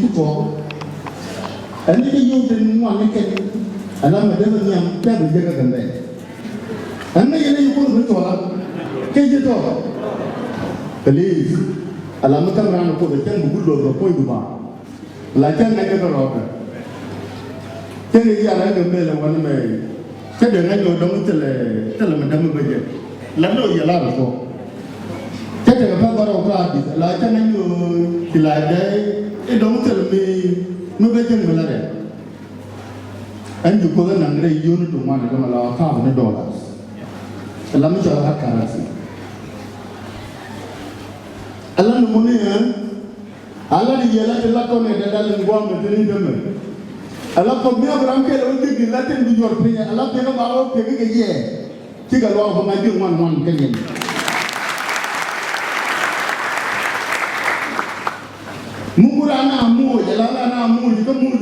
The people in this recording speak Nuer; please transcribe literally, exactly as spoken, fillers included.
ci tuɔɔk. Ɛn ni kɛ yio̱w tin ŋuan ni kɛn. Ɛn la mɛ dee bɛ nhiam tɛk bi jek ɛ kɛn bɛ. Ɛn ni yɛn ni yi Kuoth bi tuɔɔk la kɛ ji̱ tɔɔk. Please. Ala mi käm raan Kuoth ɛ cäŋ bi gut luɔth kɛ puɔ̱nydu ba. La cä ŋäcä kä rɔɔdä. Cä ŋäc yal ɛ kɛ mël ɛ wän mɛ. Cä dee ŋäc ɣöö dɔ̱ŋ thilɛ, thilɛ mi däm mi bä jɛ. La lo̱c yɛ lar ɛ thuɔ̱k. Cä tekɛ pɛ̈th bä rɔw kä adith la cä ŋäc ɣöö ci la dee i̱ dɔ̱ŋ thilɛ mi, mi bä jɛ mi la rɛl. Ɛn ji̱ Kuoth ɛ naŋ rɛy yio̱o̱ni ti ŋuan ɛ kɛ mɛ la ɣɔ̱ ka̱a̱p ni dollars. Ɛ la mi cɔl ɛ hard currency. Ɛ la ni muni ɛ Ala ni yɛl a ti la kɔn ɛ dɛdal in guam ɛ tini dämɛ. Ala kɔn mi Abraham kɛl ɛ wä jek in la tin bi yuɔr piny ala pek ɛ ba wä pek ɛ kɛ yɛ. Ci kɛ luak bi ŋa̱c bi ŋuan ŋuan kɛ nyin. Muk raan a muc ala raan a muc kä muc.